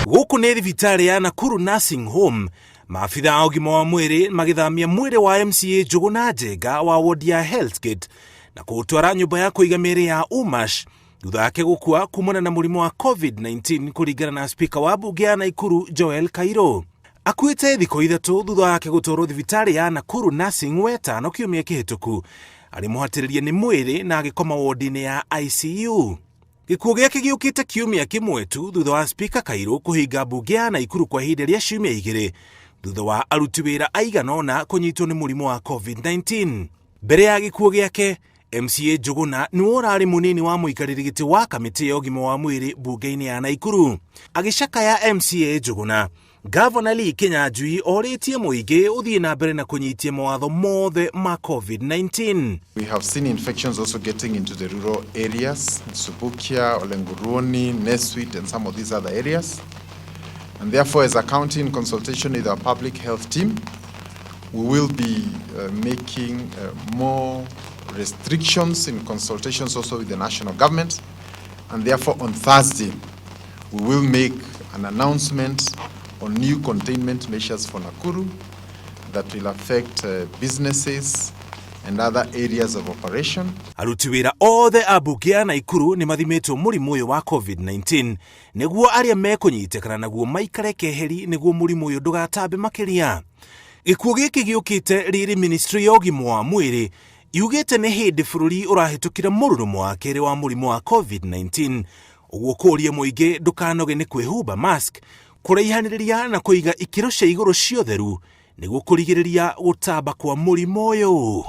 Gũkũ nĩ thibitarĩ ya Nakuru Nursing Home, maabitha a ũgima wa mwĩrĩ magĩthamia mwĩrĩ wa MCA Njũgũna Njenga wa wodi ya Hell's Gate na kũũtwara nyũmba ya kũiga mĩĩrĩ ya Umash thutha wake gũkua kumana na mũrimũ wa COVID-19 kũringana na spika wa mbunge ya Naikuru Joel Kairũ. Akuĩte thikũ 3 thutha wake gũtwarwo thibitarĩ ya Nakuru Nursing Wetano kiumia kĩhĩtũku arĩ mũhatĩrĩrie nĩ mwĩrĩ na agĩkoma wodi-inĩ ya ICU. Gĩkuũ gĩake gĩũkĩte kiumia kĩmwe tu thutha wa spika Kairũ kũhinga mbunge ya Naikuru kwa ihinda rĩa ciumia 2 thutha wa aruti wĩra aigana ũna kũnyitwo nĩ mũrimũ wa COVID-19. Mbere ya gĩkuũ gĩake, MCA Njũgũna nĩwe ũrarĩ mũnini wa mũikarĩri gĩtĩ wa kamĩtĩ ya ũgima wa mwĩrĩ mbunge-inĩ ya Naikuru. Agĩcakaya MCA Njũgũna, Gavana Lee Kinyanjui orĩtie mũingĩ ũthiĩ na mbere na kũnyitia mawatho mothe ma COVID-19. We have seen infections also getting into the rural areas, Subukia, Olenguruone, Nessuit, and some of these other areas. And therefore, as a county, in consultation with our public health team, we will be making more restrictions in consultations also with the national government. And therefore, on Thursday, we will make an announcement on new containment measures for Nakuru that will affect businesses and other areas of operation. Aruti wĩra othe a mbunge ya Naikuru nĩ mathimĩtwo mũrimũ ũyũ wa COVID-19 nĩguo arĩa mekũnyitĩkana naguo maikare keheri nĩguo mũrimũ ũyũ ndũgatambe makĩria. Gĩkuũ gĩkĩ gĩũkĩte rĩrĩ ministry ya ũgima wa mwĩrĩ yugĩte nĩ hĩndĩ bũrũri ũrahĩtũkĩra mũrurumo wa kerĩ wa mũrimũ wa COVID-19, ũguo kũũria mũingĩ ndũkanoge nĩ kwĩhumba mask, kũraihanĩrĩria na kũiga ikĩro cia igũrũ cia ũtheru nĩguo kũrigĩrĩria gũtamba kwa mũrimũ ũyũ.